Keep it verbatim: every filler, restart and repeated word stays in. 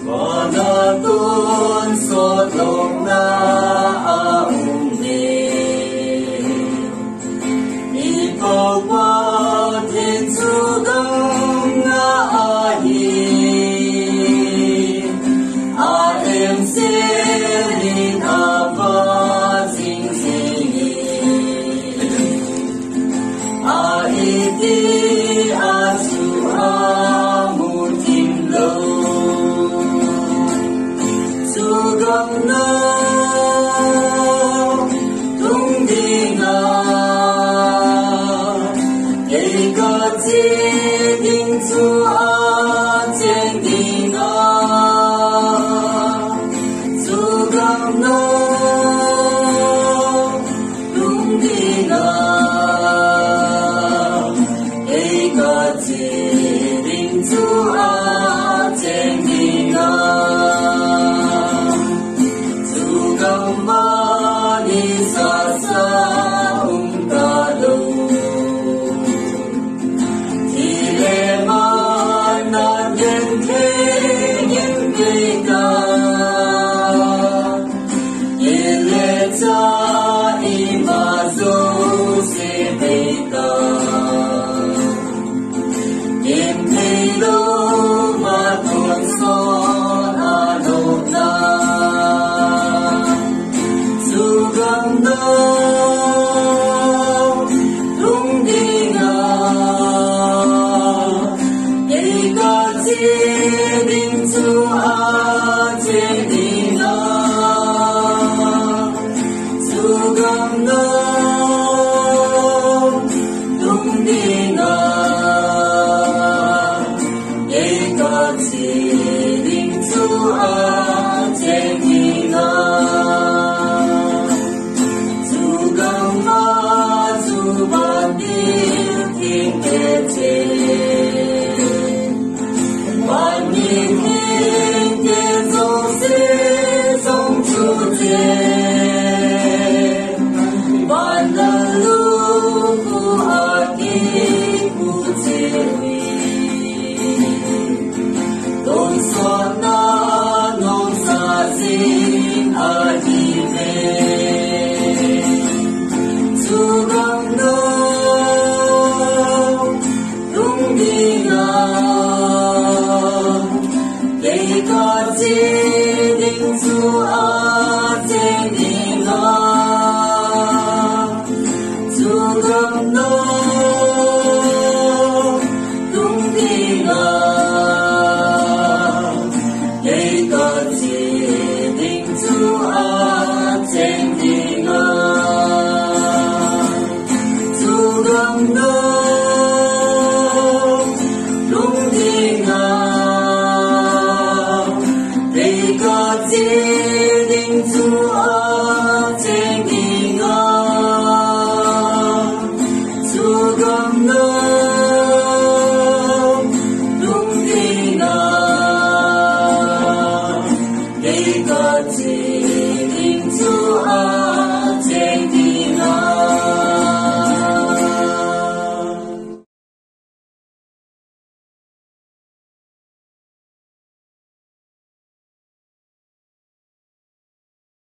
Vana tonsot lhona a um e. I Pau Pathen chu gamna ahi. A em sel in a va jing jing e. A iti a chu a mu thim lou. Chu gamna tung ding a, kei ka che ding chu a cheng ding a. Chu gamna tung ding a, kei ka che ding chu a cheng ding a. Chu gamna ni sa sa um ta lou. Thi le man na den thei in pei ta. Kile cha ima jouse pei ta. Kin thei lou ma tonsot a lhona. Chu gamna tung ding a, kei ka che ding chu a che ding a. Chu gamna tung ding a, kei ka che ding chu a cheng ding a. Chu gamna chu van ding theng te che. Van ding theng te jouse jong chu che. Van lal lukhuh a kipu che. Tonsotna nopsa jing ahi ve. Chu gamna tung ding a, kei ka che ding chu a cheng ding a. Chu gamna tung ding a, kei ka che ding chu a cheng ding a. Chu gamna